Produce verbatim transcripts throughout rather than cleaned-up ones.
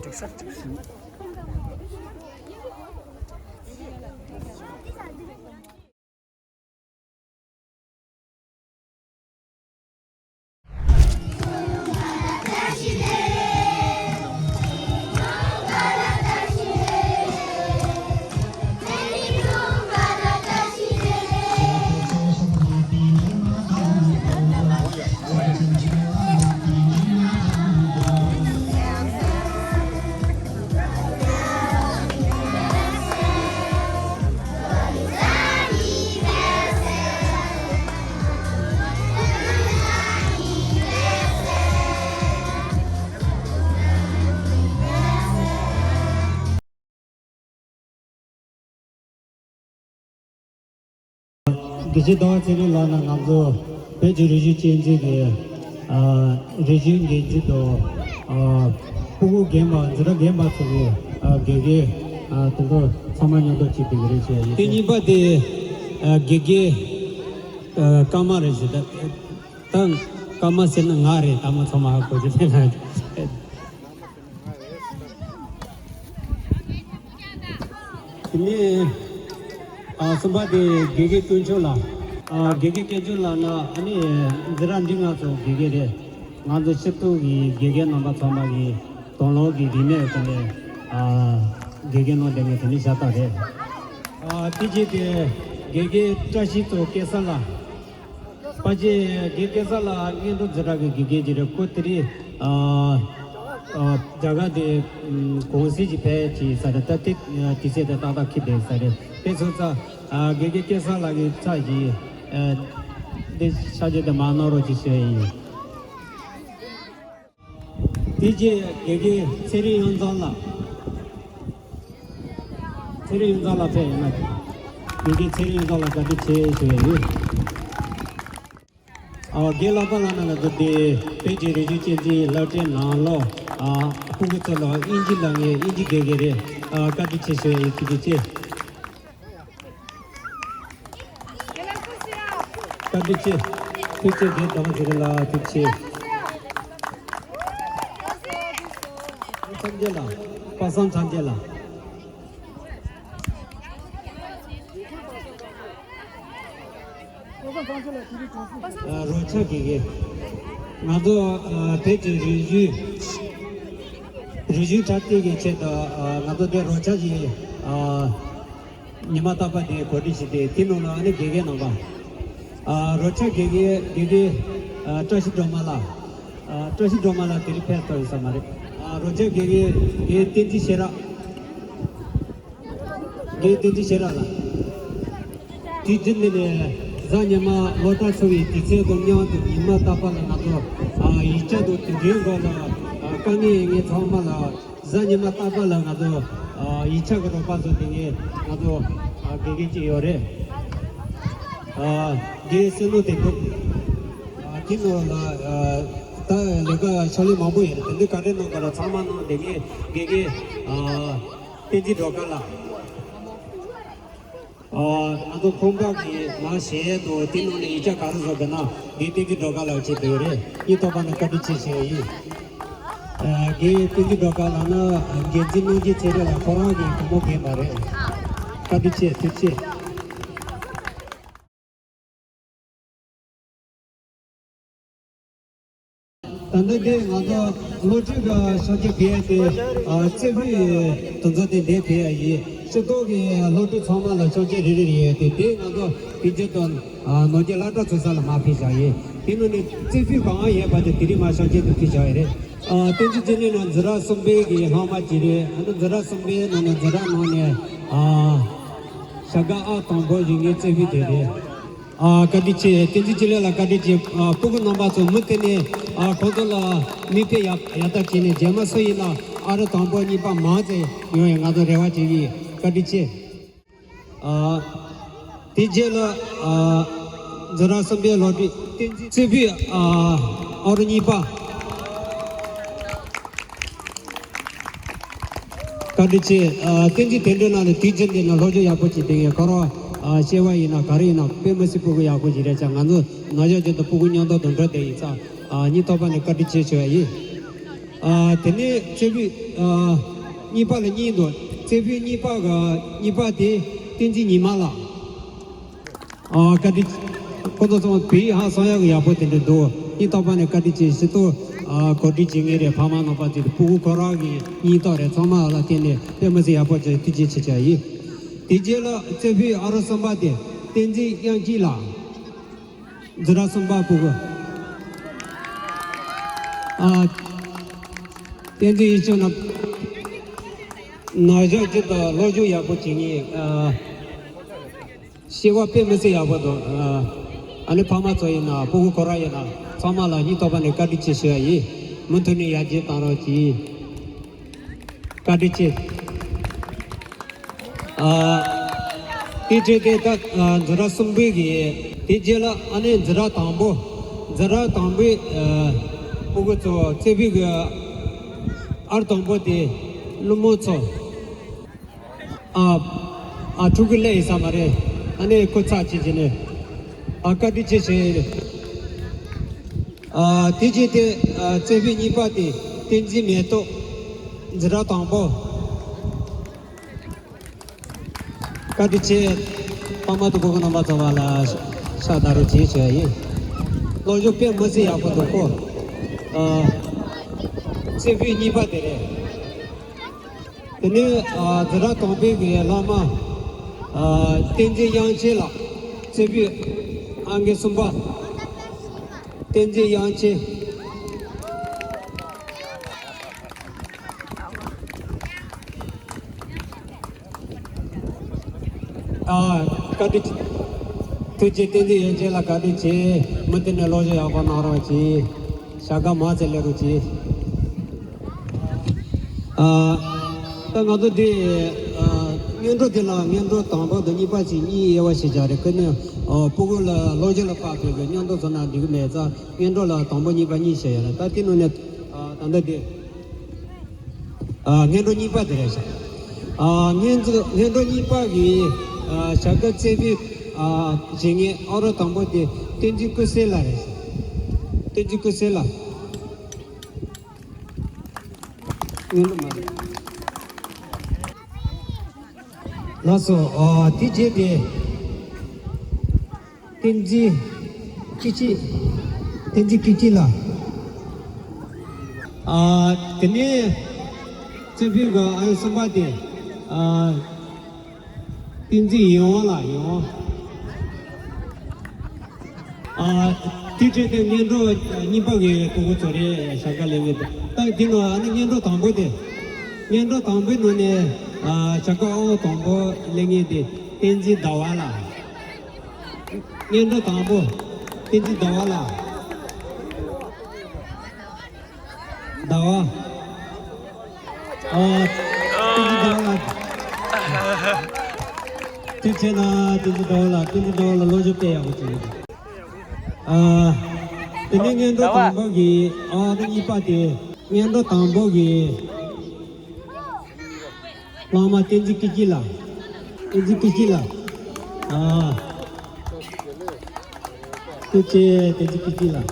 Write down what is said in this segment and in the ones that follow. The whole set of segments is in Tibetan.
དགེ་བཤེས་ཟླ་བ་ཚེ་རིང་ལགས་ནས་ང་ཚོ་བོད་ཀྱི་རིག་གཞུང་གཅེས་འཛིན་གྱི་ཨ་རིག་གཞུང་འགན་འཛིན་དང་ཨ་སྤུ་གུ་རྒན་པ་འཛིན་གྲྭ་རྒན་པ་ཚོ་གི་ཨ་དགེ་རྒན་ཨ་དེ་ཚོ་ཚང་མ་མཉམ་དུ་ཅིག་དེ་གི་རེད་ཞེས་ཡིན། དེ་གཉིས་པ་དེ་ཨ་དགེ་རྒན་ཨ་ཀརྨ་རེད་ཞེས་ད་ད་ཀརྨ་ཟེར་ན་ང་རེད། ཀརྨ་ཚང་མ་ཧ་གོ་རྒྱུ་དེ་ལ། དེ་ནས་ཨ་གསུམ་པ་དེ་དགེ་རྒན་དཀོན་མཆོག་ལགས། ཨ་དགེ་རྒན་དཀོན་མཆོག་ལགས་ནི་ཨ་ནི་འཛིན་གྲྭ་འདི་ང་ཚོ་དགེ་རྒན་རེད། ང་ཚོ་ཆེད་དུ་གི་དགེ་རྒན་རྣམ་པ་ཚང་མ་གི་དང་བླངས་ཀྱི་རིག་གནས་ཀྱི་ནས་ཨ་དགེ་རྒན་གནང་བསྡད་མཁན་དེ་ནི་ཤ་སྟག་རེད། ཨ་དེ་རྗེས་དེ་དགེ་རྒན་བཀྲ་ཤིས་ཚོ་སྐལ་བཟང་ལགས། པ་ཅེ་དགེ་རྒན་ས་ལ་སྔོན་འགྲོ་འཛིན་གྲྭ་གི་དགེ་རྒན་ཅིག་རེད། ཁོ་དེ་རིང་ཨ་ཨ་རྒྱ་གར་དེ་ཨམ་གུང་སེང་ཅིག་ཕེབས་ཅིག་ས་རེད། ད་དེ་དུས་ཚོད་དེ་ཏག་ཏག་འཁེལ་བསྡད་ས་རེད། དེ་སོང་ཙང་ཨ་དགེ་རྒན་སྐལ་བཟང་ལགས་ཀྱི་ཚབ་ཀྱིས་ཨ་དེ་ཕྱག་རྗེས་དེ་མར་གནང་རོགས་ཅིག་ཞུ་ཡ་ཡིན། དེ་རྗེས་དགེ་རྒན་ཚེ་རིང་དབྱངས་འཛོམས་ལགས། ཚེ་རིང་དབྱངས་འཛོམས་ལགས་ཕེབས་ཡོང་ན། དགེ་རྒན་ཚེ་རིང་དབྱངས་འཛོམས་ལགས་བཀའ་དྲིན་ཆེ་ཞུ་ཡ་ཡོད། ཨ་རྒན་ལགས་པ་ལགས་ན་ང་ཚོ་དེ་བོད་ཀྱི་རིག་གཞུང་གཅེས་འཛིན་སློབ་གྲྭའི་ནང་ལོགས་ཨ་སྤུ་གུ་ཚོ་ལ་དབྱིན་ཇི་ལ་ངས་དབྱིན་ཇི་དགེ་རྒན་རེད། ཨ་བཀའ་དྲིན་ཆེ་ཞུ་ཡ་ཡོད། ཐུགས་རྗེ་ཆེ། བཀའ་དྲིན་ཆེ། ཐུགས་རྗེ་ཆེ། དགེ་རྒན་དམ་ཚེ་རིང་ལགས་ཐུགས་རྗེ་ཆེ། ཚངས་རྒྱས་ལགས། པ་སངས་ཚངས་རྒྱས་ལགས། ཨ་རོལ་ཆ་དགེ་རྒན། ང་ཚོ་ཨ་བོད་ཀྱི་རིག་གཞུང་རིག་གཞུང་དར་སྤེལ་གྱི་ཆེད་དུ་ཨ་ང་ཚོ་འདིར་རོལ་ཆ་ཞིག་ཨ། ཉི་མ་རྟག་པར་དེ་གོ་སྒྲིག་བྱས་ཏེ་དེ་ནང་ལ་ཨ་ནི་དགེ་རྒན་རྣམ་པ། ཨ་རོལ་ཆ་དགེ་རྒན་དགེ་རྒན་ཨ་བཀྲ་ཤིས་སྒྲོལ་མ་ལགས། ཨ་བཀྲ་ཤིས་སྒྲོལ་མ་ལགས་དེ་རིང་ཕེབས་ཐུབ་ཡོད་ས་མ་རེད། ཨ་རོལ་ཆ་དགེ་རྒན་དགེ་རྒན་བསྟན་འཛིན་ཤེས་རབ། དགེ་རྒན་བསྟན་འཛིན་ཤེས་རབ་ལགས། དུས་རྒྱུན་འདི་ནས་གཟའ་ཉི་མ་སློབ་གྲྭ་ཚོགས་པའི་དུས་ཚོད་དང་མཉམ་དུ་ཉི་མ་རྟག་པར་ལ་ང་ཚོ་ཨ་ཡིག་ཆ་དང་དུས་རྒྱུན་སྐོར་ལ་ཨ་དཀའ་ངལ་ཡོད་མཁན་ཚང་མ་ལ། གཟའ་ཉི་མ་རྟག་པར་ལ་ང་ཚོ་ཨ་ཡིག་ཆ་གི་རོགས་པ་བཟོ་དེ་ངས་ང་ཚོ་ཨ་དགེ་རྒན་གཅིག་ཡོད་རེད། ཨ་དགེ་བསོད་ནམས་བསྟན་འཕེལ། ཨ་དེ་ནང་ལ་ཨ་ད་ལས་ཀ་ཕྱག་ལས་མང་པོ་ཡོད་རེད། དེ་འདྲའི་ག་རེ་གནང་དགོས་ལ་ཚང་མ་གནང་། དེ་ངས་དགེ་རྒན་ཨ་བསྟན་འཛིན་སྒྲོལ་དཀར་ལགས། ཨ་ང་ཚོ་ཁོང་པ་གི་ནང་གཞས་དང་དེ་ནང་ནས་ཡིག་ཆ་ག་རེ་བཟོ་དགོས་ན་འདི་བསྟན་འཛིན་སྒྲོལ་དཀར་ལགས་བྱེད་དེ་ཡོད་རེད། སྙིང་ཐག་པ་ནས་བཀའ་དྲིན་ཆེ་ཞུ་ཡ་ཡིན། ཨ་རྒན་བསྟན་འཛིན་སྒྲོལ་དཀར་ལགས་ནི་འགན་འཛིན་རྣམ་རྒྱལ་ཚེ་རིང་ལགས་ཁོ་རང་གི་བུ་མོ་རྒན་པ་རེད། བཀའ་དྲིན་ཆེ། ཐུགས་རྗེ་ཆེ། ད་ལྟ་དེ་ང་ཚོ་སློབ་ཕྲུག་གི་ཤོག་ཆས་ཕུལ་ཡས་དེ་ཨ་རྩེ་ཕུད་དེ་ཚོ་དེ་འདིར་ཕུལ་ཡ་ཡིན། སྤྱི་ཚོགས་ཀྱི་སློབ་ཕྲུག་ཚང་མ་ལ་ཤོག་ཆས་རེ་རེ་རེ་ཡོད་དེ་དེ་ང་ཚོ་ཕན་ཆད་དང་ཨ་ནོར་རྒྱས་སློབ་གྲྭ་ཚུགས་ས་ལ་མར་ཕུལ་བཞག་ཡིན། དེ་ནང་ནས་རྩེ་ཕུད་གང་ཡོད་པ་དེ་དེ་རིང་མར་ཤོག་ཆས་དེ་ཕུལ་བཞག་ཡོད་རེད། ཨ་བསྟན་འཛིན་ཚེ་རིང་ལགས་འཛིན་གྲྭ་གསུམ་པའི་གི་སློབ་མ་ཅིག་རེད། ཨ་ནི་འཛིན་གྲྭ་གསུམ་པའི་ནང་ནས་འཛིན་གྲྭ་ནང་ནས་ཨ་བྱ་དགའ་ཨང་དང་པོ་ཡིན་མཁན་རྩེ་ཕུད་དེ་རེད། ཨ་བཀའ་དྲིན་ཆེ། བསྟན་འཛིན་འཇིགས་མེད་ལགས་བཀའ་དྲིན་ཆེ། ཨ་སྤུ་གུ་རྣམ་པ་ཚོ་མུ་མཐུད་ནས་ཨ་ཁོང་ཚོ་ལ་མིག་དཔེ་ཡག་ཡག་ཐག་བྱས་ནས་རྗེས་མ་སུ་ཡིན་ན་ཨ་རི་དང་པོ་གཉིས་པ་མང་ཙམ་ཡོང་བའི་ང་ཚོ་རེ་བ་བྱེད་ཀྱི་ཡིན། བཀའ་དྲིན་ཆེ། ཨ་དེ་རྗེས་ལ་ཨ་འཛིན་གྲྭ་གསུམ་པའི་སློབ་ཕྲུག་བསྟན་འཛིན་རྩེ་ཕུད་ཨ་ཨ་རི་གཉིས་པ། བཀའ་དྲིན་ཆེ། ཨ་བསྟན་འཛིན་དོན་གྲུབ་ལགས་ནས་དུས་རྒྱུན་འདི་ན་སློབ་སྦྱོང་ཡག་པོ་བྱས་ཏེ་ངས་ཁོ་རང་ཨ་སྐྱེ་བ་ཡིན་ན་ག་རེ་ཡིན་ན་དཔེ་མི་སྲིད་སྤུ་གུ་ཡག་པོ་ཞིག་རེད་ཅག་ང་ཚོ་ན་གཞོན་ཅན་དང་སྤུ་གུ་མཉམ་དུ་དུ་འགྲོ་བསྡད་ཡིན་ཙང་ཨ་སྙིང་ཐག་པ་ནས་བཀའ་དྲིན་ཆེ་ཞུ་བ་ཡིན། ཨ། དེ་ནས་རྩེ་ཕུད་ཨ་གཉིས་པ་ལ་གཉིས་འདུག་རྩེ་ཕུད་གཉིས་པ་ག་གཉིས་པ་དེ་བསྟན་འཛིན་ཉི་མ་ལགས། ཨ། བཀའ་དྲིན། ཁོ་ཚོ་ཚང་མ་བོད་ཡིག་ཧ་སང་ཡག་གི་ཡག་པོ་དེ་འདྲ་འདུག་སྙིང་ཐག་པ་ནས་བཀའ་དྲིན་ཆེ། ཞེ་ཏོག་ཨ་གོ་སྒྲིག་བྱེད་མཁན་རེད། ཕ་མ་རྣམ་པ་ཚོ་དེ་སྤུ་གུ་ཁོ་རང་གི་སྙིང་སྟོབས་རེད། ཚང་མ་ལ་བརྟེན་ནས་དཔེ་མི་སྲིད་ཡག་པོ་བྱས། ཐུགས་རྗེ་ཆེ་ཆེ་ཡིན། དེ་རྗེས་ལ་རྩེ་ཕུད་ཨ་རོ་གསུམ་པ་དེ་བསྟན་འཛིན་དབྱངས་སྐྱིད་ལགས། འཛིན་གྲྭ་གསུམ་པ་སྤུ་གུ། ཨ། བསྟན་འཛིན་ཡེ་ཤེས་ན། ན་གཞོན་གཅིག་དང་སློབ་སྦྱོང་ཡག་པོ་བྱེད་མཁན། ཨ། སྐྱེ་བ་དཔེ་མི་སྲིད་ཡག་པོ་འདུག་ཨ། ཨ་ནི་ཕ་མ་ཚོ་ཡིན་ན་སྤུ་གུ་ཁོ་རང་ཡིན་ན་ཚང་མ་ལ་སྙིང་ཐག་པ་ནས་བཀའ་དྲིན་ཆེ་ཞུ་ཡ་ཡིན། མུ་མཐུད་ནས་ཡར་རྒྱས་གཏང་རོགས་གྱིས། བཀའ་དྲིན་ཆེ། ཨ། དེ་རྗེས་དེ་ད་ཨ་འཛིན་གྲྭ་གསུམ་པའི་གི་དེ་རྗེས་ལ་ཨ་ནི་འཛིན་གྲྭ་དང་པོ། འཛིན་གྲྭ་དང་པོའི་ཨ་སྤུ་གུ་ཚོ་རྩེ་ཕུད་གི་ཨར་དང་པོ་དེ་ཀླུ་མོ་མཚོ། ཨ། ཨ། ཕྲུ་གུ་སླེབས་ཡིན་ས་མ་རེད། ཨ་ནི་སྐུ་ཚབ་བྱེད་བྱས་ནས། ཨ། བཀའ་དྲིན་ཆེ་ཞུ་ཡ་ཡིན། ཨ། དེ་རྗེས་དེ་ཨ་རྩེ་ཕུད་གཉིས་པ་དེ་བསྟན་འཛིན་མེ་ཏོག་འཛིན་གྲྭ་དང་པོ། བཀའ་དྲིན་ཆེ། ཕ་མ་དང་སྤུ་གུ་རྣམ་པ་ཚང་མ་ལ་ཤ་ཤ་ད་རུ་བྱེད་ཞུ་ཡ་ཡིན། སློབ་སྦྱོང་དཔེ་མི་སྲིད་ཡག་པོ་འདུག་གོ། ཨ། རྩེ་ཕུད་གཉིས་པ་དེ་རེད། དེ་ནས་ཨ་འཛིན་གྲྭ་དང་པོའི་གི་བླ་མ་ཨ་བསྟན་འཛིན་དབྱངས་ཅན་ལགས། རྩེ་ཕུད་ཨང་ཀི་གསུམ་པ། བསྟན་འཛིན་དབྱངས་ཅན། ཨ། བཀའ་དྲིན་ཆེ། ཐུགས་རྗེ། བསྟན་འཛིན་དབྱངས་ཅན་ལགས་བཀའ་དྲིན་ཆེ། མུ་མཐུད་ནས་སློབ་སྦྱོང་ཡག་པོ་གནང་རོགས་གྱིས། ཞྭ་སྒ་མང་ཙམ་སླེབས་རོགས་གྱིས། ཨ། ད་ང་ཚོ་འདི་ཨ་སྔོན་འགྲོ་དེ་ལ་སྔོན་འགྲོ་དང་པོ་དང་གཉིས་པ་ཞེས་གཉིས་དབྱེ་བ་ཕྱེ་བཞག་རེད། ཁོ་ནི་ཨ་སྤུ་གུ་ལ་སློབ་སྦྱོང་ལ་དཔག་པའི་གི་སྙིང་སྟོབས་ཚོ་ན་འགྲིག་གི་མེད་ཙང་། སྔོན་འགྲོ་ལ་དང་པོ་གཉིས་པ་གཉིས་བྱས་ཡོད་ལ། ད་དེ་ནང་ནས་ཨ་ད་ལྟ་འདི་ཨ་སྔོན་འགྲོ་གཉིས་པ་དེ་རེད་ཤག་ཨ་སྔོན་འགྲོ་སྔོན་འགྲོ་གཉིས་པ་གི་ཨ་ཞྭ་སྒ་རྩེ་ཕུད་ཨ་བྱེད་མཁན་ཨ་རོ་དང་པོ་དེ་བསྟན་འཛིན་ཀུན་གསལ་ལགས་རེད་ཤག་བསྟན་འཛིན་ཀུན་གསལ་ལགས། སྔོན་འགྲོ་མ་རེད། ལགས་སོ། ཨ་དེ་རྗེས་དེ། བསྟན་འཛིན་སྐྱིད་ཆེ། བསྟན་འཛིན་སྐྱིད་ཆེ་ལགས། ཨ་དེ་ནས་རྩེ་ཕུད་གི་ཨང་གསུམ་པ་དེ། ཨ་བསྟན་འཛིན་ཡིད་འོང་ལགས། ཡིད་འོང་། ཨ་དེ་རྗེས་དེ་སྔོན་འགྲོ་གཉིས་པ་གི་སྤུ་གུ་ཚོ་རེད། ཞྭ་སྒ་སླེབས་མཁན་དེ། ད་དེ་ནང་ཨ་ནི་སྔོན་འགྲོ་དང་པོ་དེ། སྔོན་འགྲོ་དང་པོའི་ནང་ནས་ཨ་ཞྭ་སྒ་ཨང་དང་པོ་སླེབས་མཁན་དེ་བསྟན་འཛིན་ཟླ་བ་ལགས། སྔོན་འགྲོ་དང་པོ། བསྟན་འཛིན་ཟླ་བ་ལགས། ཟླ་བ། ཨ། བསྟན་འཛིན་ཟླ་བ་ལགས། ཐུགས་རྗེ་ཆེ་གནང་། བསྟན་འཛིན་ཟླ་བ་ལགས། བསྟན་འཛིན་ཟླ་བ་ལགས་སློབ་སྦྱོང་དཔེ་ཡག་པོ་བྱས། ཨ། དེ་ནས་སྔོན་འགྲོ་དང་པོ་གི་ཨ་ནི་གཉིས་པ་དེ། སྔོན་འགྲོ་དང་པོ་གི་བླ་མ་བསྟན་འཛིན་སྐྱིད་ཆེ་ལགས། བསྟན་འཛིན་སྐྱིད་ཆེ་ལགས། ཨ། ཐུགས་རྗེ་ཆེ། བསྟན་འཛིན་སྐྱིད་ཆེ་ལགས།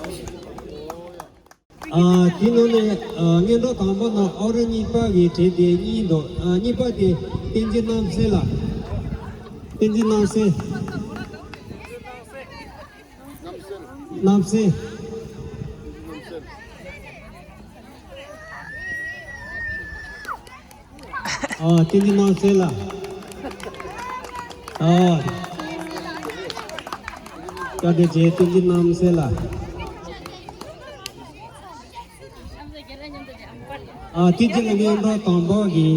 ཨ། དེ་ནང་ནས་ཨ་སྔོན་འགྲོ་དང་པོ་ནང་ཨ་རོ་གཉིས་པ་གི་གྲས་དེ་གཉིས་འདུག་ཨ་གཉིས་པ་དེ་བསྟན་འཛིན་རྣམ་གསལ་ལགས། བསྟན་འཛིན་རྣམ་གསལ། རྣམ་གསལ། ཨ། བསྟན་འཛིན་རྣམ་གསལ་ལགས། ཨ། བཀའ་དྲིན་ཆེ། བསྟན་འཛིན་རྣམ་གསལ་ལགས། ཨ། དེ་རྗེས་ལ་སྔོན་འགྲོ་དང་པོ་གི་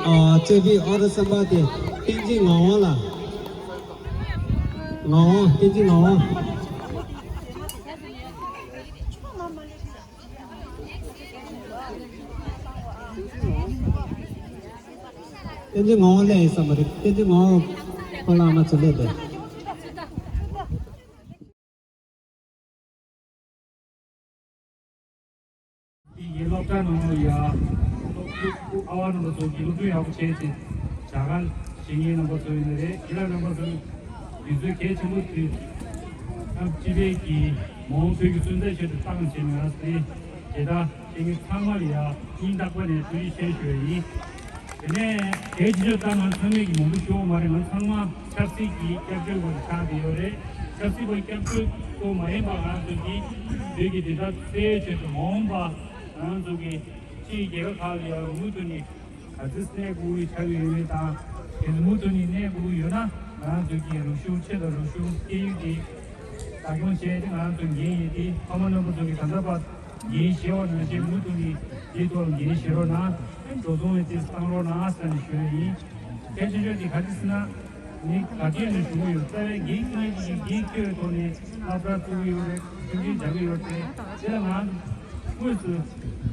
ཨ་རྩེ་ཕུད་ཨ་རོ་གསུམ་པ་དེ་བསྟན་འཛིན་ངག་དབང་ལགས། ངག་དབང་། བསྟན་འཛིན་ངག་དབང་། བསྟན་འཛིན་ངག་དབང་སླེབས་ཡིན་ས་མ་རེད། བསྟན་འཛིན་ངག་དབང་ཁོ་ལ་ཨ་མ་ཚོ་སླེབས་འདུག་དེ་ཡི་སློབ་གྲྭ་ནང་ལ་ཡ། སློབ་ཕྲུག་ཨ་བ་རྣམ་པ་ཚོ་གིས་སློབ་སྦྱོང་ཡག་པོ་བྱས་ཏེ། བྱ་དགའ་བྱེད་མཁན་རྣམ་པ་ཚོ་ཡིན་ན་རེད། དེ་ལ་རྣམ་པ་ཚོ་དུས་ཚོད་གལ་ཆེན་པོ་དེ། སྐབས་སྤྱི་པའི་གི་མ་འོངས་བོད་ཀྱི་སོན་རྩ་ཆེད་དུ་བཏང་བྱས་ནས་ང་ཚོ་དེ་དེ་ལྟར། དེ་གི་ཚང་མ་ལ་ཡ་སྙིང་ཐག་པ་ནས་ཐུགས་རྗེ་ཆེ་ཞུ་ཡ་ཡིན། དེ་ནས་གལ་ཆེ་ཤོས་ད་ང་ཚང་མས་ཀྱི་མང་པོ་ཞུ་བ་མ་རེད། ང་ཚང་མ་ཆབ་སྲིད་ཀྱི་སྐྱབས་བཅོལ་བ་ཆགས་བསྡད་ཡོད་རེད། ཆབ་སྲིད་པ་སྐྱབས་བཅོལ་བ་མ་ཡིན་པ་ང་ཚོ་གི་བོད་ཀྱི་བདེན་མཐའ་གསལ་ཆེད་དུ་མ་འོངས་པ་ང་ཚོ་གི་ཕྱིའི་རྒྱལ་ཁབ་ཁག་ལ་ཡ་མུ་མཐུད་ནས་ག་ཚོད་གནས་དགོས་ཀྱི་ཆགས་ཀྱི་ཡོད་མེད་དང་། དེ་ཚོ་མུ་མཐུད་ནས་གནས་དགོས་ཀྱི་ཡོད་ན་ང་ཚོ་གི་རུ་ཤུགས་ཆེད་དུ་རུ་ཤུགས་སྐྱེད་ཡུལ་དེ་བདག་སྐྱོང་བྱས་ཏེ་ང་ཚོ་འགན་ཡིན་ཏེ། ཕ་མ་རྣམ་པ་ཚོ་གི་ད་ལྟ་བར་འགན་བཞེས་པ་ནང་བཞིན་མུ་མཐུད་ནས་དེའི་ཐོག་ལ་འགན་བཞེས་རོགས་གནང་། འགྲོ་སོང་ཡང་ཏོག་ཙམ་བཏང་རོགས་གནང་ཟེར་ནས་ཞུ་ཡ་ཡིན། གལ་ཆེ་ཤོས་དེ་ག་རེ་ཟེར་ན། ངས་ག་དུས་ནས་ཞུ་གི་ཡོད། རྩ་བའི་འགན་ཁྱེར་གྱི་འགན་ཁྱེར་བའི་ཐོག་ནས་སློབ་གྲྭ་བཙུགས་ཀྱི་ཡོད་རེད། མཐུན་སྒྲིལ་རྒྱག་གི་ཡོད་རེད། དེ་ལ་ང་དངོས་སུ་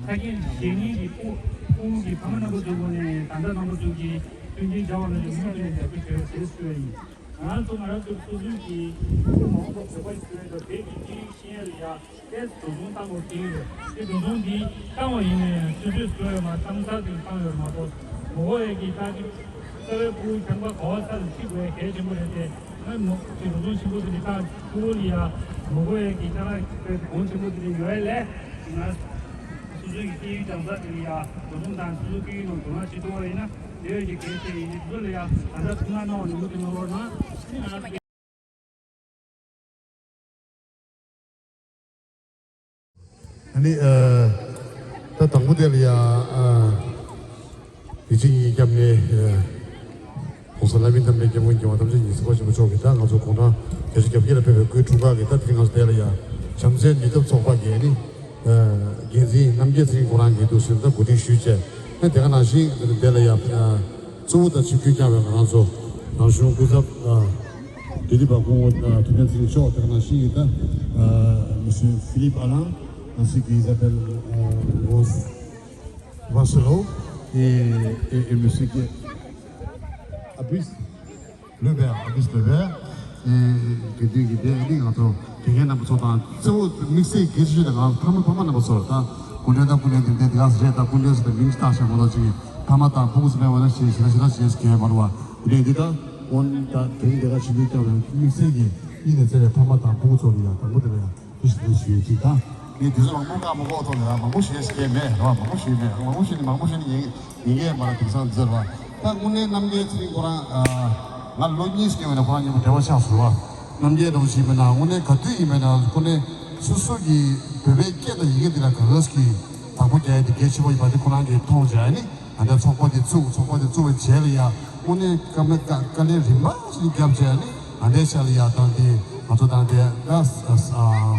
ཆ་རྐྱེན་བཞེས་མཁན་གྱི་ཕྲུ་གུ་གི་ཕ་མ་རྣམ་པ་ཚོའི་ངོས་ནས་ད་ལྟ་རྣམ་པ་ཚོ་གི་མཐུན་སྒྲིལ་བྱ་བ་ནང་བཞིན་མུ་མཐུད་ནས་རྒྱབ་སྐྱོར་བྱེད་རོགས་ཞེས་ཞུ་བ་ཡིན། ང་ཚོ་ང་རང་ཚོ་སོ་སོའི་གི་ཕྲུ་གུ་མ་འོངས་པར་བོད་པ་ཞིག་བཟོ་ཡ་དང་བོད་ཀྱི་སྐད་ཡིག་ཤེས་ཡ་ལ་ཡ། ཏོག་ཙམ་འགྲོ་སོང་བཏང་དགོས་ཀྱི་ཡོད། དེ་འགྲོ་སོང་འདི་བཏང་བ་ཡིན་ནའི་ཆུད་ཟོས་བཟོས་ཡོད་མ། བཏང་ཚར་དེ་བཏང་ཡོད་མ་གཏོགས། མ་དགོས་ཡས་ཀྱི་ད་གི་རྩ་བའི་ཕྲུ་གུ་ཁང་པ་ག་བ་ས་ལ་ཁྲིད་དགོས་ཡ་གལ་ཆེན་པོ་རེད་དེ། ང་མོ་དེ་འགྲོ་སོང་ཆེན་པོ་དེ་འདྲ་བཏང་ཕྲུ་གུ་ལ་ཡ་མ་དགོས་ཡས་ཀྱི་ད་ག་དཔེ་གོང་ཆེན་པོ་དེ་འདྲ་ཡོད་ཡ་ལས། ང་སོ་སོའི་གི་སྐད་ཡིག་སྦྱང་ས་དེ་ལ་ཡ་འགྲོ་སོང་བཏང་། སོ་སོའི་སྐད་ཡིག་ནང་དོ་སྣང་བྱེད་ཐུབ་པ་ཡིན་ན་དེ་བས་ཀྱི་གལ་ཆེ་ཡིན། དེ་ཚོ་ལ་ཡ་ད་ལྟ་ཐུགས་སྣང་གནང་བ་ནི་མུ་མཐུད་གནང་རོགས་གནང་། ཨ་ནི། ཨ། ད་དང་པོ་དེ་ལ་ཡ། ཨ། ཡིད་ཆེས་ཉིད་བརྒྱབ་ནས། ཨ། ༸གོང་ས་ལྷ་མིའི་ཐབས་མཁས་སྐྱབས་མགོན་རྒྱལ་བ་ཐམས་ཅད་མཁྱེན་སྲིད་པ་ཆེན་པོ་མཆོག་གིས་ད་ང་ཚོ་དགུང་གྲངས་བརྒྱད་ཅུ་གྱ་བརྒྱད་ལ་ཕེབས་པའི་སྐུའི་འཁྲུངས་སྐར་གྱི་ད་དེ་རིང་ང་ཚོ་དེ་ལ་ཡ་བྱམས་བརྩེའི་ནུས་སྟོབས་ཚོགས་པ་གིས་ནི། ཨ། འགན་འཛིན་རྣམ་རྒྱལ་ཚེ་རིང་ཁོ་རང་གིས་འདུག་སེ་ད་གོ་སྒྲིག་ཞུས་བྱས། ཨ། དེ་ག་ནང་བཞིན་དེ་ལ་ཡ། ཨ། གཙོ་བོ་དང་ཆིབས་བསྒྱུར་བསྐྱངས་པའི་ང་རང་ཚོ་རང་གཞུང་སྐུ་ཚབ། ཨ། དེ་དུས་བ་སྐུ་ངོ་ཐུབ་བསྟན་ཚེ་རིང་མཆོག་དེ་ག་ནང་བཞིན་གྱི་ད། ཨ། Monsieur Philippe Alain, ainsi que Isabelle, euh, Rose Vassalo et, et, et Monsieur Ge-, Abus Lebert, Abus Lebert, et དགེ་འདུན་གྱི་དེ་ནི་ང་ཚོ་དགེ་རྒན་རྣམ་པ་ཚོ་དང་གཙོ་བོ་དམིགས་བསལ་གལ་ཆེ་ཤོས་དེ་ང་ཕ་མ་ཕ་མ་རྣམ་པ་ཚོ་ད་སྐུ་མགྲོན་དང་སྐུ་མགྲོན་དེ་འདྲ་དེ་ག་ཟེ་རེད། ད་སྐུ་མགྲོན་ཟེར་ཏེ་མིང་ཅིག་བཏགས་བཞག་མ་གཏོགས་ཅིག་ཕ་མ་དང་ཕྲུ་གུ་ཟེར་བས་ན་ཞེ་ཞེ་ལ་ཞེ་ཞེ་གལ་མ་རུང་བ། དེ་འདྲ་འདི་ལྟར་དབང་ད་དེ་རིང་འདི་ག་ཞིག་ཏུ་བསྐྱངས་པའི་དམིགས་བསལ་གྱི་ཡིད་ནས་བརྩེ་བའི་ཕ་མ་དང་ཕྲུ་གུ་ཚོ་ལ་ཡང་དང་པོ་དེ་ལ་ཡང་ཐུགས་རྗེ་ཆེ་ཞུ་ཡ་གཅིག་དང་། ངས་དུས་ཚོད་མང་པོ་བཀག་མ་འགོག་ཐོག་ནས་རང་མང་པོ་ཞུ་ཡ་ཞིག་མེད་རང་མང་པོ་ཞུས་མེད། རང་མང་པོ་ཞུས་ནས་མང་པོ་ཞུས་ནས་ཡིན་ཡིན་གྱི་མ་རེད། དེང་སང་ཟེར་བ་ད་དངོས་གནས་རྣམ་རྒྱལ་ཚེ་རིང་ཁོ་རང་ང་ལོ་གཉིས་སྐྱེ་བའི་ནང་ཁོ་རང་མཉམ་པོ་འབྲེལ་བ་ཆགས་སོང་བ། རྣམ་རྒྱལ་འདྲ་བོ་ཞིག་ཡིན་པ་ན་དངོས་གནས་ག་དུས་ཡིན་པ་ན་ཁོ་ནས་སོ་སོ་གི་བོད་པའི་སྐད་དང་ཡི་གེ་འདི་ལ་ག་གས་ཀྱི་བདག་པོ་རྒྱག་ཡ་དེ་གལ་ཆེན་པོ་ཡིན་པ་དེ་ཁོ་རང་གིས་མཐོང་བྱས་ནི། ཨ་འདྲ་ཚོགས་པ་དེ་བཙུགས། ཚོགས་པ་དེ་བཙུགས་པའི་རྗེས་ལ་ཡ་དངོས་གནས་དཀའ་མེད་དཀའ་དཀའ་ལས་རིམ་པ་ཞིག་བརྒྱབ་བྱས་ནི་ཨ་འདྲའི་ཆ་ལ་ཡ་དང་དེ་ང་ཚོ་དང་དེ་ད་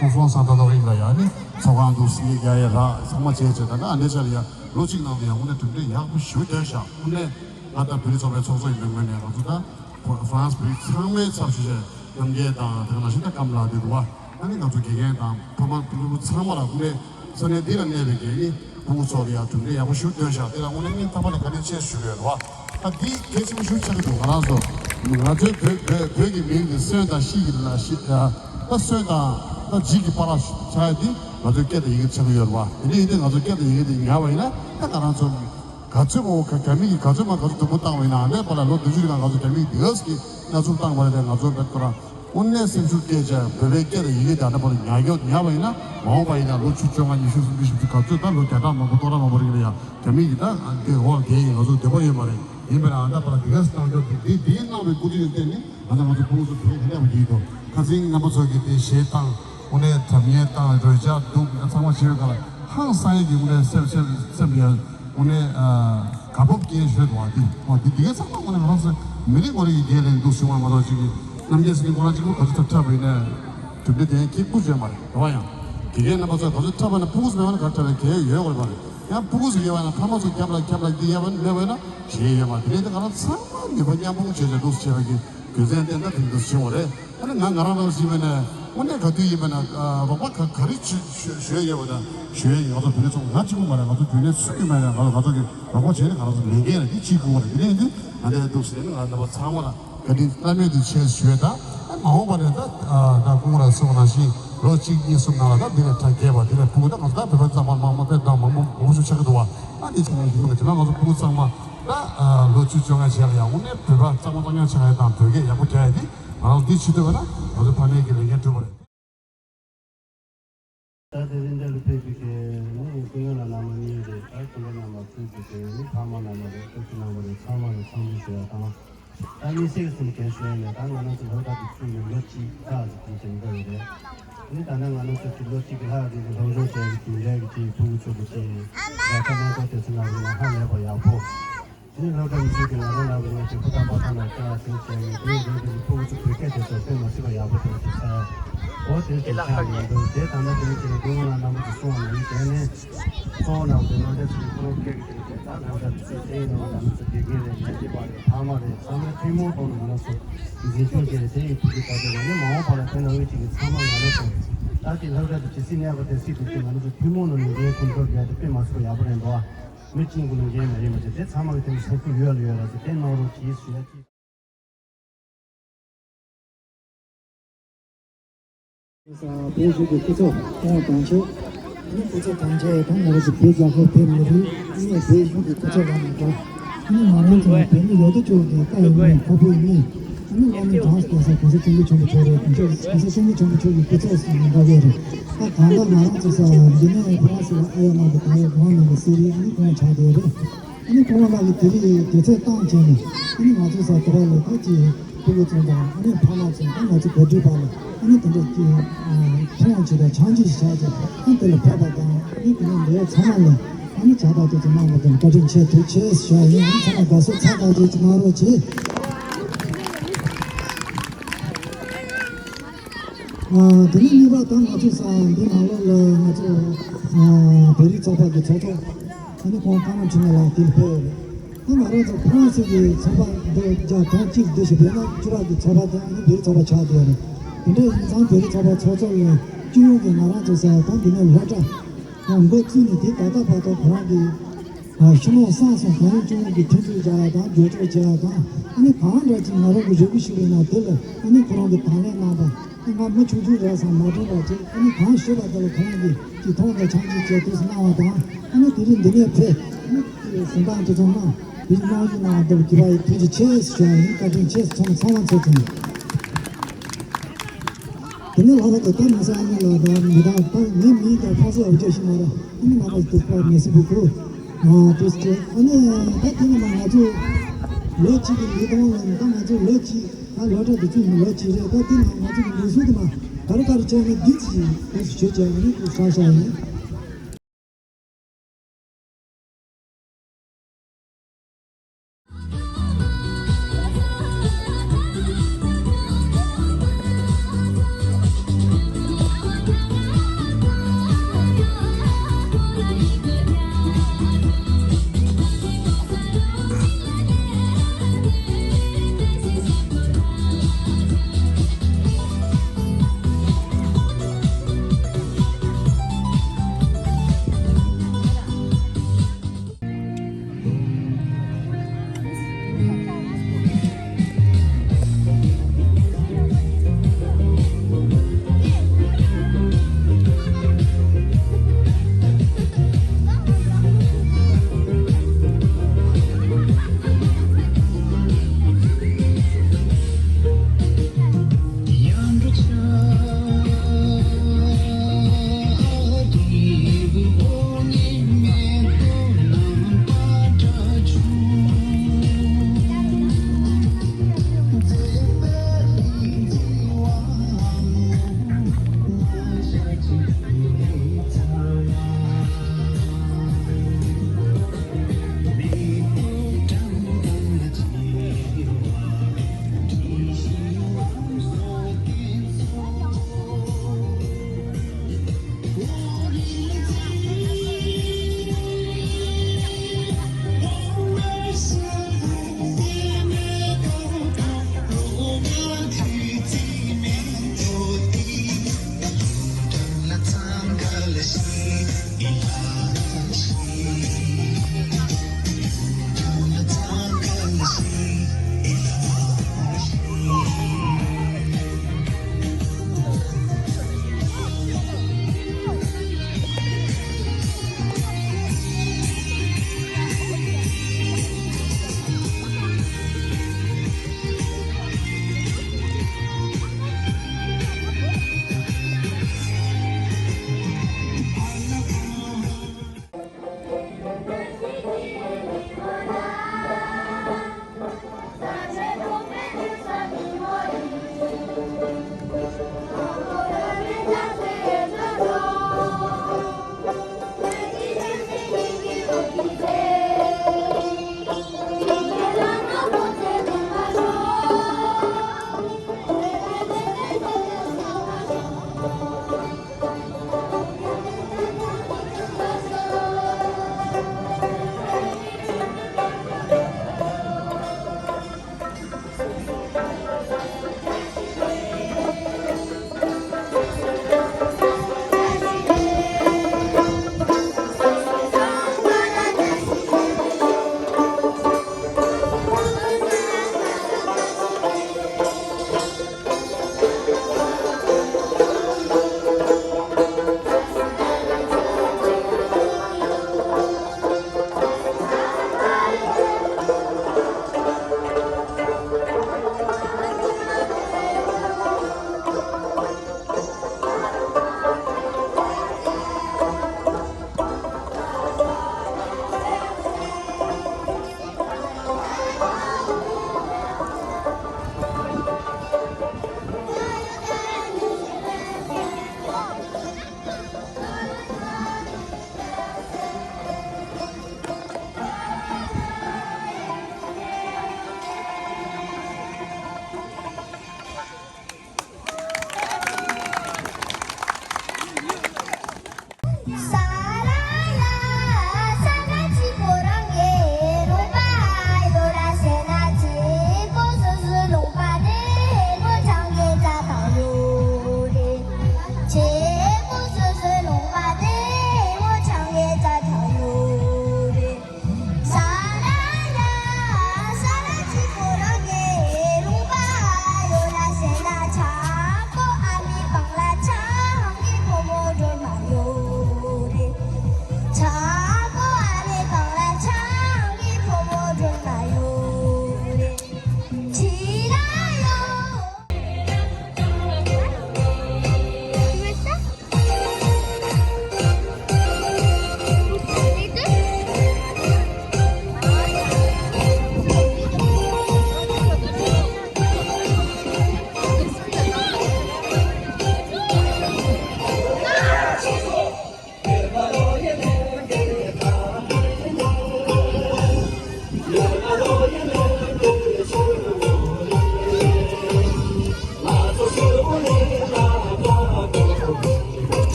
ཀོང་ཧྥུ་སན་ཏ་ལོ་རིང་ལ་ཡ་ནི་ཚོགས་ཁང་དུ་སྲིད་རྒྱ་ཡ་ར་ཚང་མ་བྱས་བྱས་ད་ད་ཨ་འདྲའི་ཆ་ལ་ཡ་ལོ་གཅིག་ནང་དུ་ཡ་དངོས་གནས་གྲུབ་འབྲས་ཡག་པོ་ཞེ་པོ་ཐོན་ཤག་དངོས་གནས་ང་ད་བོད་རིགས་ཚོགས་པའི་ཚོགས་གཙོ་ཡིན་པའི་ངོས་ནས་ང་ཚོ་ད་ཧྥ་རན་སི་བོད་རིགས་ཚང་མའི་ཚབ་ཞུས་བྱས་རྣམ་རྒྱལ་དང་དེ་ག་ནང་བཞིན་ད་སྐམ་ལགས་དེ་འདུག་བ། ཨ་ནི་ང་ཚོ་དགེ་རྒན་དང་ཕ་མ་སྤུན་ཀྱག་ཚང་མ་ལ་དངོས་གནས་ས་གནས་འདི་ལ་གནས་པའི་དགེ་རྒན་ནི་ཕྲུ་གུ་ཚོ་ལ་ཡང་གྲུབ་འབྲས་ཡག་པོ་ཞིག་ཐོན་ཤག་དེ་ལ་དངོས་གནས་སྙིང་ཐག་པ་ནས་བཀའ་དྲིན་ཆེ་ཞུ་གི་ཡོད་རེད་བ། ད་འདི་གལ་ཆེན་པོ་ཞིག་ཆགས་ཀྱི་འདུག་ང་རང་ཚོ་ང་ཚོའི་བོད་བོད་བོད་ཀྱི་མིང་འདི་སོན་དང་ཤི་གི་ལ་ཤི་ད་སོན་དང་ད་འཇིག་གི་བར་ལ་ཆགས་ཡ་འདི་ང་ཚོའི་སྐད་དང་ཡི་གེ་ཆགས་ཀྱི་ཡོད་རེད་བ། དེ་འདྲ་ཡིན་དུས་ང་ཚོའི་སྐད་དང་ཡི་གེ་འདི་ཉར་བ་ཡིན་ན་ད་ང་རང་ཚོ། ག་ཚོད་མང་པོ་ག་རྒྱ་མི་གིས་ག་ཚོད་མང་ག་ཚོད་སྡུག་པོ་བཏང་བ་ཡིན་ན་ཨ་ནེ་པ་ལ་ལོ་བདུན་ཅུ་རིང་ལ་ང་ཚོ་རྒྱ་མི་གིས་དེ་ག་ཟིག་གི་མནར་གཅོད་བཏང་བ་རེད་དེ་ང་ཚོ་བེད་ཁོ་རང་དངོས་གནས་སེམས་ཤུགས་སྐྱེད་བྱས་བོད་པའི་སྐད་དང་ཡི་གེ་དེ་ཨ་ནེ་པ་ལ་ཉར་རྒྱུ་ཉར་བ་ཡིན་ན་མ་འོངས་པ་ཡིན་ན་ལོ་བཅུ་བཅོ་ལྔ་ཉི་ཤུ་སུམ་ཅུ་བཞི་བཅུ་ག་ཚོད་ད་ལོ་བརྒྱ་ཕྲག་མང་པོ་སྟོང་ཕྲག་མང་པོ་རིང་ལ་ཡང་རྒྱ་མི་གིས་ད་དེ་འོག་དེ་ཡིན་ང་ཚོ་འདོད་པ་ཡོད་མ་རེད། ཡིན་པས་ན་ཨ་ནེ་པ་ལ་དེ་ག་ཟིག་བཏང་རྒྱུ་དེ་དེ་དེ་གནང་བའི་སྐུ་དྲིན་ལ་བརྟེན་ནས། ང་ཚོ་ང་ཚོ་ཕྲུ་གུ་ཚོ་དེ་རིང་དེ་འདྲ་བ་ཡིན་དོ། ཁ་སང་རྣམ་པ་ཚོ་གིས་དེ་གཞས་བཏང་། དངོས་གནས་དྲ་བརྙན་བཏང་། རོལ་ཆ་བརྡུངས། ད་ཚང་མ་བྱས་པའི་སྒང་ལ་ཧང་སང་ཡས་ཀྱི་དངོས་གནས་སེམས་སེམས་སེམས་ལ་དངོས་གནས་དགའ་སྤོབས་སྐྱེས་ཞོད་འདུག་བ། དེ་འོ་དེ་དེ་གའི་ཚང་མ་དངོས་གནས་ང་རང་ཚོ་མི་རེ་ངོ་རེ་ཡི་གེ་ལས་འདུག་བྱུང་བ་མ་གཏོགས་ཅིག་གིས་རྣམ་རྒྱལ་ཟེར་མཁན་ཁོ་རང་གཅིག་པུ་ག་ཚོད་ཐབས་འཁྲབ་པ་ཡིན་ན་གྲུབ་འབྲས་དེ་ཡང་སྐྱིད་པོ་བྱས་མ་རེད། རེད་བ། ཡང་དེ་གའི་རྣམ་པ་ཚོ་ག་ཚོད་འཁྲབ་པ་ན་ཕྲུ་གུ་ཚོ་མེད་པ་ན་ག་འཁྲབ་པའི་གལ་ཡོད་དགོས་མ་རེད། ཡང་ཕྲུ་གུ་ཚོ་ཡོད་པ་ན་ཕ་མ་ཚོ་རྒྱབ་ལ་རྒྱབ་ལ་འདི་ཡོད་པ་མེད་པ་ན་གཞན་ཡོད་མ་རེད། དེ་ནས་དེ་ང་རང་ཚང་མ་ནུས་པ་མཉམ་སྤུངས་བྱས་བྱས་འདུག་སེ་བྱས་པ་གི་རྒྱུ་མཚན་ཏན་ཏན་དེ་འདུག་སེ་བྱུང་བ་རེད། ཨ་ནི་ང་ང་རང་རང་བཞིན་པས་ནས་དངོས་གནས་ག་དུས་ཡིན་པ་ན་རོགས་པ་ག་ག་རེ་ཞུ་ཞུ་ཞུ་ཡས་ཡོད་པ་དང་ཞུ་ཡས་ཡིན། ང་ཚོ་བོད་རིགས་ཚོ་ང་གཅིག་པུ་མ་རེད། ང་ཚོ་རྒྱུན་ལས་སུ་གི་མ་རེད། ང་ཚོ་ང་ཚོ་གི་རོགས་པ་བྱས་ནས་ང་རང་ཚོ་ལས་འགན་རེད། འདི་གཅིག་དགོས་པ་རེད། དེ་ནས་འདི་ང་འདི་འདུག་སེ་ནས་ང་རྣམ་པ་ཚང་མ་ལ་བཀའ་དྲིན་བླ་མེད་དུ་ཆེ་ཞུ་ཡས་དང་། ཨ་མ་འོངས་པ་ནས་ད་ད་སྐུ་ངོ་ལ་གསུངས་པ་ནང་བཞིན་ལོ་གཅིག་གཉིས་གསུམ་ནང་ལ་ད་འདི་ལས་གྲ་རྒྱས་པ་འདི་ལས་ཕྲུ་གུ་ད་ང་ཚོ་ད་བོད་པ་ཚང་མ་མང་མང་དཔེ་ད་མང་པོ་མང་པོ་ཞིག་ཆགས་ཀྱི་འདུག་བ། ཨ་འདི་ཚང་མ་འདི་ཚང་མ་ང་ཚོ་ཕྲུ་གུ་ཚང་མ། ད་ལོ་བཅུ་བཅོ་ལྔ་རྗེས་ལ་ཡང་དངོས་གནས་བོད་པ་གཙང་མ་གཙང་རྐྱང་ཆགས་ཡ་དང་བོད་སྐད་ཡག་པོ་རྒྱག་ཡ་དེ་ང་རང་འདི་བྱེད་ཐུབ་པ་ན་ང་ཚོ་ཕ་མའི་གི་ལས་འགན་འགྲུབ་པ་རེད། ད་དེ་རིང་འདིར་ཕེབས་པའི་གི་ནི་སྐུ་ངོ་ལ་ ཚོས་ཀྱི་དེ་ནི་ཕ་མ་རྣམ་པ་རེད། སྟོབས་ཤུགས་རྣམ་པ་རེད། ཚང་མ་ལ་འཚམས་འདྲི་ཞུ་ཡ་དང་། ད་དམིགས་བསལ་གྱི་སེམས་འགན་ཞུ་ཡ་ནས། ད་ང་རང་ཚོ་སློབ་གྲྭ་དེ་ཚུགས་ནས་ལོ་གཅིག་ལྷག་ཙམ་དེ་ཙམ་འགྲོ་ཡོད་རེད། ནི་ད་ནི་ང་རང་ཚོ་གི་ལོ་གཅིག་གི་ལྷག་རིང་གི་སློབ་སྦྱོང་བྱས་ཀྱི་དེ་འདྲ་གི་ཅིག་ཕྲུ་གུ་ཚོ་གི་ཅིག་བརྡ་ཁ་ལེན་སྐོར་དེ་ཚོ་ང་རང་ལ་ཧ་ལས་པ་ཡག་པོ། དེ་ནི་སློབ་གྲྭ་མི་ཚོས་ཀྱི་ང་རང་ལ་བའི་ངོས་ཀྱི་ཕུ་ཐག་པ་ཐག་ནས་བསྐྱར་དེ་བྱས་ཡོད། དེ་ཡིན་དུས་ཕྲུ་གུ་ཚོ་བོད་སྐད་དེ་ཚོ་དཔེ་མ་སྲིད་པ་ཡག་པོ་དེ་ཚོ་ཚར། འོ་དེ་ཚོ་ཆགས་ཡོད་འདུག་དེ་ད་ནི་དེ་ནི་ཅིག་སྐུ་ངོ་ལགས་རྣམ་པ་ཚོ་གསུངས་པ་ནང་བཞིན་བྱས་ནས། གཙོ་བོ་ནང་དུ་ནང་འདྲེན་ཚུལ་ཁོ་རང་སྐད་ཀྱི་དེ་ཚོ་ད་ནང་འདྲེན་ཚུལ་དེ་ཡིན་ནོ། ང་ཚོ་དགེ་རྒན་རེད། ལས་བྱེད་པ་རེད། ཕ་མ་རེད། ཚང་མས་ཐུན་མོང་ཐོག་ནས་ང་ཚོ་འཛིན་སྐྱོང་བྱས་རེད། དེ་ཡི་ཐུགས་ཀྱི་བཀའ་དྲིན་ལ་ནི་མ་འོངས་པ་ལ་དེ་ནང་བའི་ཅིག་གི་ཚང་མ་ང་རང་ཚོ་ད་ཅིག་སློབ་གྲྭ་དུ་ཇི་སྲིད་གནས་པ་དེ་སྲིད་དུ་ཅིག་ང་ཚོ་ཐུན་མོང་ནང་ནས་འགན་ཁུར་ཐོག་རྒྱ་དེ་དཔེ་མ་སྲིད་པ་ཡག་པོ་རེད་འདུག་མི་གཅིག་གི་ལུང་འགན་མ་ཡིན་པ་ཅིག་དེ་ཚང་མ་གི་དེ་ཚོ་སེམས་ཤུགས་ཡོད་ལ་ཡོད་ར་ཚོ་དེ་གནང་རོགས་གྱིས་ཞུ་ཡ་ཅིག་ས་བོད་གཞུང་གི་སྐུ་ཚབ་སྐུ་ངོ་དྲུང་ཆེ། ཨ་ནི་སྐུ་ཚབ་དྲུང་ཆེ་དང་ང་རང་ཚོ་བོད་རྒྱལ་ཁབ་བོད་མི་རིགས་ཨ་ནི་བོད་གཞུང་གི་སྐུ་ཚབ་ལ་མ་འདྲ། ཨ་ནི་ང་རང་ཚོ་བོད་མི་ཡོད་དོ་ཅོག་གི་བཀའ་ཡིན་ནས་ཁ་ཕོ་ཡིན་ནས། ཨ་ནི་བླ་མ་གྲངས་སུ་གོང་ས་གོང་ས་སྐྱབས་མགོན་ཆེན་པོ་མཆོག་རེད། གོང་ས་གོང་ས་སྐྱབས་མགོན་ཆེན་པོ་མཆོག་གི་སྐུ་ཚབ་སུ་མི་འདྲ་བོ་རེད། ད་གང་ལྟར་ང་རང་ཚོ་ས་འདི་ནས་ཕ་སི་ལ་ཨ་ཡ་མ་གི་ད་ཡོད་གང་ནང་གི་སི་རི་ཨ་ནི་གང་ཆགས་བསྡད་རེད། ཨ་ནི་ཁོང་རྣམ་པ་གིས་དེ་རིང་དུས་ཚོད་བཏང་བྱས་ནས་ཨ་ནི་ང་ཚོ་ས་དེ་བ་ལ་ད་ཅི་ཕྲུ་གུ་ཚོ་དང་ཨ་ནི་ཕ་མ་ཚོ་དང་ང་ཚོ་གོ་སྒྲིག་པ་ལ་ཨ་ནི་དེ་འདྲ་ཅི་མཐོང་ཅི་དང་ཆང་ཅི་ཞིག་བྱས་ཏེ་ཨ་ནི་དེ་ལ་ཕེབས་པ་དང་ཨ་ནི་དེ་ནས་འདི་ཚང་མ་ལ་ཨ་ནི་བྱ་དགའ་དེ་ཚོ་གནང་བ་དང་བཀའ་དྲིན་ཆེ་ཐུགས་རྗེ་ཆེ་ཞུ་བ་ཡིན། ཨ་ནི་ཚང་མ་དགའ་བསུ་ཚ་ཐག་ཆོད་ཅིག་གནང་རོགས་གྱིས། ཨ། དེ་ནས་གཉིས་པ་ད་ང་ཚོ་ས་འདི་ནང་ལོགས་ལ་ང་ཚོ་ཨ་བོད་རིགས་ཚོགས་པ་གི་ཚོགས་གཙོ་ཨ་ནི་ཁོང་ཀརྨ་འཕྲིན་ལས་ལགས་དེ་ལ་ཕེབས་ཡོད་རེད། ཨ་ང་རང་ཚོ་ཧྥ་རན་སི་གི་ཚོགས་པ་འདི་བརྒྱ་དང་གཅིག་འདི་ཞིག་བོད་ནང་བཅུ་པ་གི་ཚོགས་པ་དེ་ཨ་ནི་བོད་རིགས་ཚོགས་པ་ཆགས་བསྡད་ཡོད་རེད། དེ་འདྲ་ཡིན་ཙང་བོད་རིགས་ཚོགས་པ་ཚོགས་གཙོ་ལ་སྤྱི་ཡོངས་ཀྱི་ང་རང་ཚོ་ས་ད་འདི་ནས་སློབ་གྲྭ་ཡང་འགོ་བཙུགས་ནས་དེ་ད་ལྟ་བར་དུ་ཁོ་རང་གི་ཨ་ཤུ་མོ་སངས་སོང་གང་ཡིན་ཅུང་གི་ཐུན་ཚོད་བྱ་བ་དང་འགྱུར་ལྡོག་བྱ་བ་དང་ཨ་ནི་གང་འདྲ་ཅིག་ང་རང་གི་རེ་སྐུལ་ཞུ་བའི་ནང་དེ་ལ་ཨ་ནི་ཁོ་རང་གི་དང་ལེན་གནང་པ་ཨ་ང་མི་ཆུང་ཆུང་རེད་བསམ་མ་དྲན་པ་ཅིག་ཨ་ནི་གང་ཞུས་པ་དེ་ལ་ཁོ་རང་གིས་ཅིག་མཐོང་དང་ཆང་ཅིག་བྱས་དུས་སུ་གནང་བ་དང་ཨ་ནི་དེ་རིང་འདི་ནས་ཕེབས་ཨ་ནི་གཟིམ་ཁང་དེ་ཚོ་གནང་དེ་རིང་གནང་རྒྱུ་གནང་བ་དེ་ལ་གུས་པ་ཡིས་ཐུགས་རྗེ་ཆེ་ཞུ་བ་ཡིན། བཀའ་དྲིན་ཆེ་ཚང་མ་ཚང་མ་ཚོ་ཚང་། དེ་ནས་ལྷག་པར་དུ་ད་མི་ས་ཨ་ནི་ལ་དང་མི་དང་ད་ངའི་མིང་དང་ཕ་སི་ཨ་བརྒྱ་ཤི་མ་ར་ཨ་ནི་ང་ལ་དེ་པ་མི་སི་བུ་ཀུ་ཨ་དེ་སྟེ་ཨ་ནི་ད་དེ་ནི་མ་ང་ཚོ་ལོ་གཅིག་གི་ལས་དང་ལ་ད་ང་ཚོ་ལོ་གཅིག་ད་ལོ་གྲངས་དེ་ཚོ་ཡིན་ལོ་གཅིག་རེད། ད་དེ་ནང་ང་ཚོ་གི་ལུགས་སྲོལ་དེ་མ་ག་རེ་ག་རེ་བྱས་ནས་འདི་ཚི་དེ་ཚོ་བྱེད་བྱས་ཨ་ནི་དེ་ཧྲ་ཧྲ་ཡིན།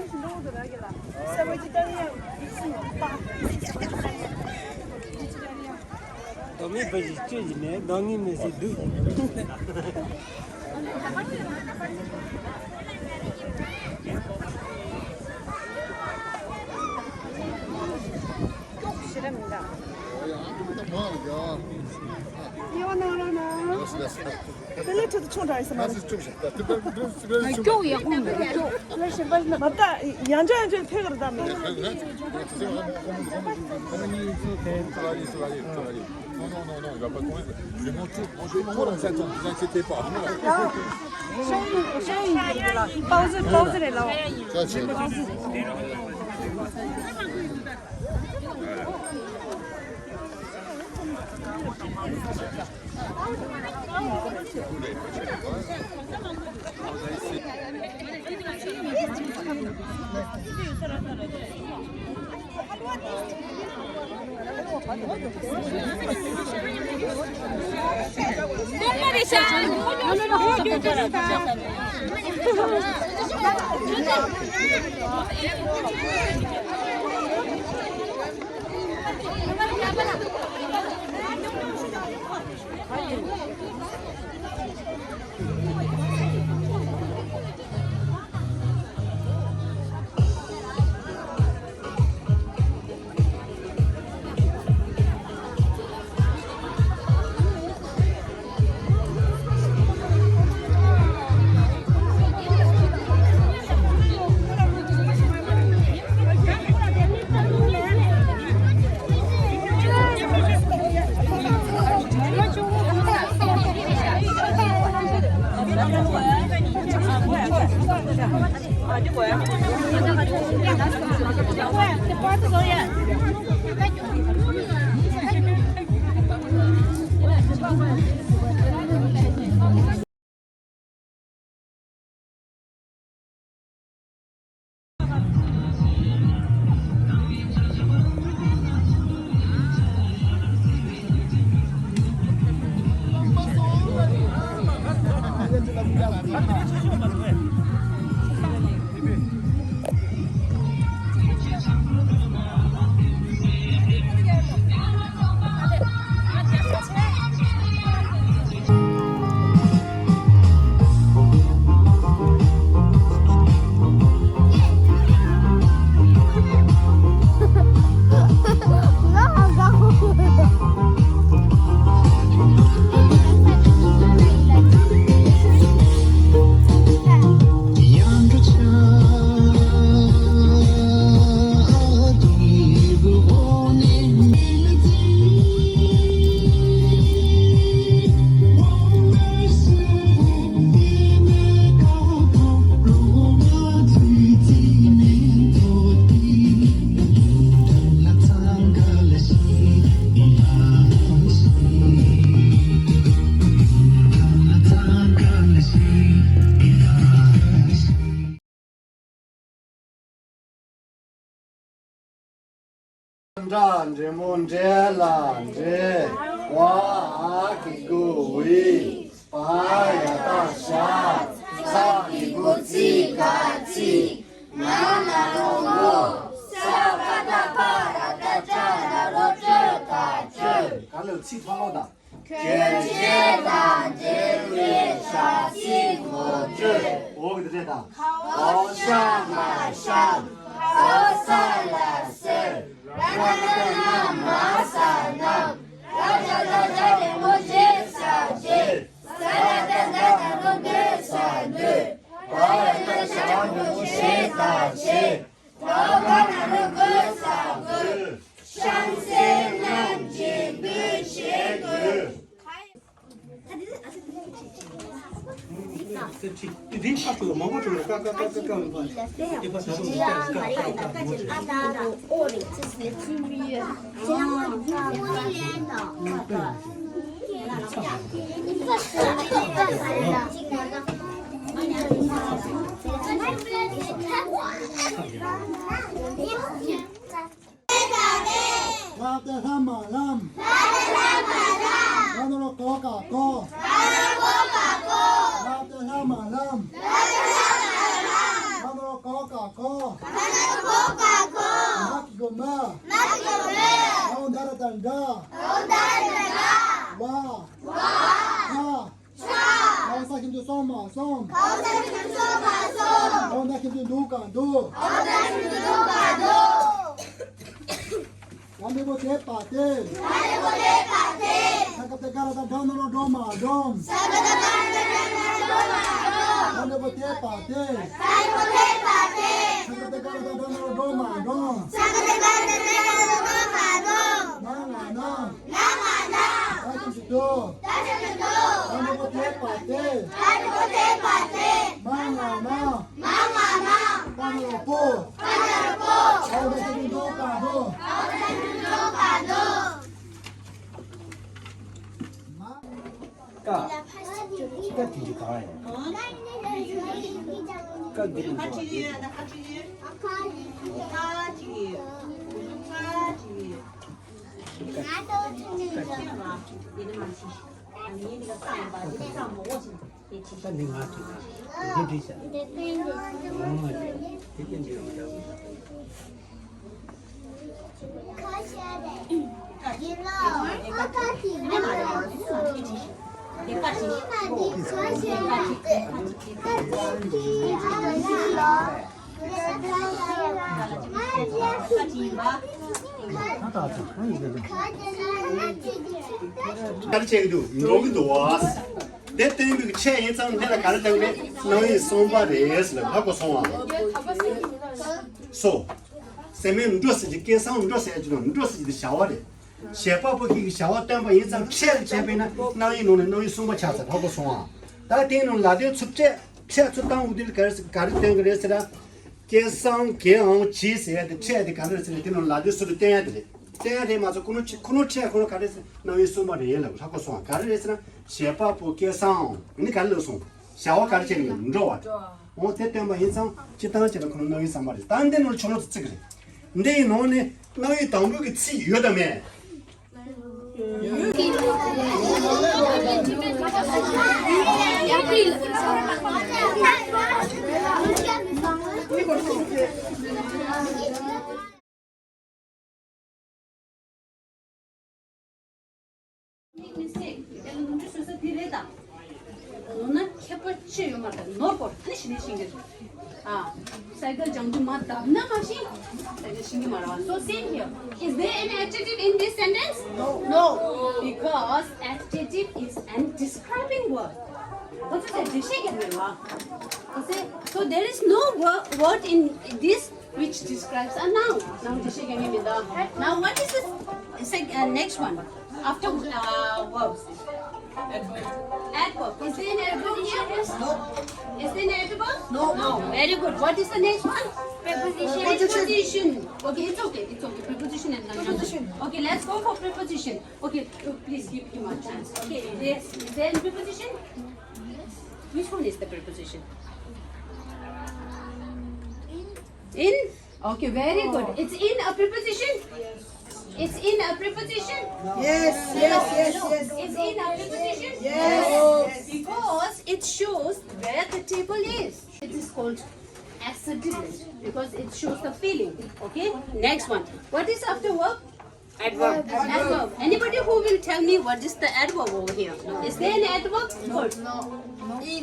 ད་མི་བུ་ཞིག་སྤྱོད་ཀྱི་མེད། ནང་ངི་མི་ཞིག་སྡུག་གི་མེད། ཤི་ར་མི་འདྲ། ཡོ་ནོ་ནོ་ནོ། དེ་ལས་ཁྲི་ཆུང་དྲགས་ཡིན་ས་མ་རེད། སྐྱོ་ཡག་པོ་མེད། སྐྱོ་ལས་ཞིམ་པ་ཞིག་མ་ད་ཡང་ཅང་ཡང་ཅང་ཐད་ཀར་ད་མེད། Non, non, non, non, il va pas tomber. Je m'en fous. Moi, je m'en fous. Ne vous inquiétez pas. Pause, pause, là. འདྲ་འདྲེ་མོ་འདྲེ་ལ་འདྲེ། ཝ་འ་གི་གུ་ཝི། བ་ཡ་བཏགས་བྱ། ཚ་གི་གུ་ཚི་ག་ཚིག། ན་ན་རོ་ངོ་། ས་ཀ་བཏགས་སྤ་ར་བཏགས་སྤྲ་ད་རོ་སྤྲོ་ད་སྤྲོད། ག་ལེར་ཚིག་ཐོག་ལོག་དང་། གྱོན་ཆས་དང་འབྲེལ་བའི་བྱ་ཚིག་ངོ་སྤྲོད། འོ་གི་དེ་འདྲས་དང་། འོ་ཤ་མ་བཤམས། འོ་ས་ལ་གསོལ། ར་ན་ན་ན་མ་ས་གནང་། ར་ཇ་ད་ཇ་འགྲེང་བུ་རྗེ་ས་རྗེས། ཟ་ད་ད་ཟླ་ན་རོ་སྡོད་ས་སྡོད། བ་ཡ་བཏགས་བྱ་འགྲེང་བུ་བྱེད་ད་བྱེད། ད་ག་ན་རོ་དགོད་ས་དགོད། བཤམས་སའི་སྣམ་སྦྱིན་དགོད་བྱེད་དགོད། ལ་དེ་ལྷ་མ་ལམ། ལ་ནོ་རོ་གོ་ག་གོ། ལ་དེ་ལྷ་མ་ལམ། ལ་ནོ་རོ་གོ་ག་གོ། མ། མ་གི་གུ་མ། འོ་ད་ར་ད་འདྲ། འོ་ད་ར་ད་འདྲ། བ། བ། ཁ། ཁ། ག་འོ་ས་ཁྱིམ་དུ་སོང་མ་སོང་། ག་འོ་ས་ཁྱིམ་དུ་སོང་མ་སོང་། འོ་ད་ཁྱིམ་དུ་འདུག་ག་འདུག་འོ་ད་ཁྱིམ་དུ་འདུག་ག་འདུག་ང་མེ་པོ་དེ་པ་དེ། ང་མེ་པོ་དེ་པ་དེ། ས་ཀ་དེ་ག་ར་ད་འགྲོ་ནོ་རོ་འགྲོ་མ་འགྲོ། ས་ཀ་དེ་ག་ར་ད་འགྲོ་ནོ་རོ་འགྲོ་མ་འགྲོ། ང་མེ་པོ་དེ་པ་དེ། ང་མེ་པོ་དེ་པ་དེ། ས་ཀ་དེ་ག་ར་ད་འགྲོ་ནོ་རོ་འགྲོ་མ་འགྲོ། ས་ཀ་དེ་ག་ར་ད་འགྲོ་ནོ་རོ་འགྲོ་མ་འགྲོ། ན་ང་ན། ན་ང་ན། ད་ཅི་ཞིག་འདུག་ད་ཅི་ཞིག་འདུག་ང་མེ་པོ་དེ་པ་དེ། ང་མེ་པོ་དེ་པ་དེ། མ་ང་མ། མ་ང་མ། པ་ན་རོ་པོ། པ་ན་རོ་པོ། ཨའོ་ད་ཅི་ཞིག་འདུག་ག་འདུག་ཨའོ་ད་ཅི་ཞིག་འདུག་ག་འདུག་ཀ། ཀ་དེ་ཚོ་གང་ཡིན། ཀ་དེ་ཚོ་གང་ཡིན། ཁ་ཅིག་ཡོད། ཁ་ཅིག་ཡོད། ཁ་ཅིག་ཡོད། ད་འདི་ང་ཐུག་ན་དེ་འདྲའི་བྲིས་ཤག་དེ་འདྲའི་བྲིས་ཤག་ག་རེ་བྱེད་ཀྱི་འདུག་འགྲོ་གི་འདུག་བ། དེ་སྟོན་པའི་ཆས་ཡིན་ཙང་འདི་ལ་ག་རེ་ལྟ་གི་རེད། རྣམ་དབྱེ་གསུམ་པ་རེད་ཟེར་ལ་ཧ་གོ་སོང་བ། སོ། སེམས་མེད་འགྲོ་ཟེར་གྱི་སྐད་གསང་འགྲོ་ཟེར་གྱི་འགྲོ་ཟེར་གྱི་དེ་བྱ་བ་རེད། བྱེད་པ་པོ་ཁྱེད་ཀྱི་བྱ་བ་སྟོན་པ་ཡིན་ཙང་ཆས་ལ་བྱས་པས་ན་རྣམ་དབྱེ་ནང་ནས་རྣམ་དབྱེ་གསུམ་པ་ཆགས་ཚར་ཧ་གོ་སོང་བ། ད་དེའི་ནང་ལ་དེ་ཚུར་ཆས་ཆས་ཚུར་བཏང་འོ་དེ་ལ་ག་རེ་ག་རེ་སྟོན་གི་རེད་ཟེར་ན། སྐད་གསང་གེ་འང་བྱི་ཟེར་ཡ་དེ་ཆས་དེ་ག་འདྲ་རེད་ཟེར་ན་དེ་ནང་ལ་དེ་ཚུར་དུ་བསྟན་ཡ་དེ་རེད། བསྟན་ཡ་དེ་མ་ཚོ་ཁོ་ནོ་ཆས་ཁོ་ནོ་ཆས་ཁོ་ནོ་ག་རེ་ཟེར་རྣམ་དབྱེ་གསུམ་པ་རེད་ལ་ཧ་གོ་སོང་བ། ག་རེ་རེད་ཟེར་ན་བྱེད་པ་པོ་སྐད་གསང་འང་ནི་ག་རེ་ལབ་སོང་། བྱ་བ་ག་རེ་བྱས་ནས་འགྲོ་བ། འོ་དེ་སྟོན་པ་ཡིན་ཙང་སྤྱིར་བཏང་བྱས་ན་ཁོ་ནོ་རྣམ་དབྱེ་གསུམ་པ་རེད། ད་འདི་ནང་ལ་ཆོ་ནོ་ཚིག་རེད། འདི་ཡི་ནང་ནས་རྣམ་དབྱེ་དང་པོའི་གི་ཚིག་ཡོད་དམ་མེད། Make mistake. དེ་ལ་ནོར་འཁྲུལ་བཟོ་ས་དེ་རེད་ད། ནོར་ན་ཁྱད་པར་ཅི་ཡོད་མ་རེད། ནོར་སྐོར་ནི་ཤི་ནས་ཤིང་གི་རེད། ཨ། སའི་ཀལ་སྦྱང་རྒྱུ་མ་བཏབ་ན་མ་ཤི། སའི་ཀལ་ཤིང་གི་མ་རེད་བ། So same here. Is there any adjective in this sentence? No. No. Because adjective is an describing word. ཁོ་ཚོ་ཟེར་འགྲེལ་བཤད་རྒྱག་ནི་རེད་བ། ཁོ་ཚོས། So there is no wo- word in this which describes a noun. Noun འགྲེལ་བཤད་རྒྱག་མི་མི་འདུག Now what is this? Sec- uh, next one. After uh, verbs. Adverb. Is there an adverb here? No. Is there an adverb? No. No. Very good. What is the next one? Preposition. Preposition. Okay, it's okay. It's okay. Preposition and non-preposition. Preposition. Okay, let's go for preposition. Okay, uh, please give him a chance. Okay, yes. Is there a preposition? Which one is the preposition? In? Okay, very good. It's in a preposition? It's in a preposition? Yes, yes, yes, yes. It's in a preposition? Yes. Because it shows where the table is. It is called assertiveness because it shows the feeling. Okay? Next one. What is after verb? Adverb. Adverb. Anybody who will tell me what is the adverb over here? Is there an adverb? Good. No.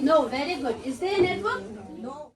No, very good. Is there an adverb? No.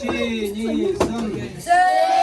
གཅིག་གཉིས་གསུམ།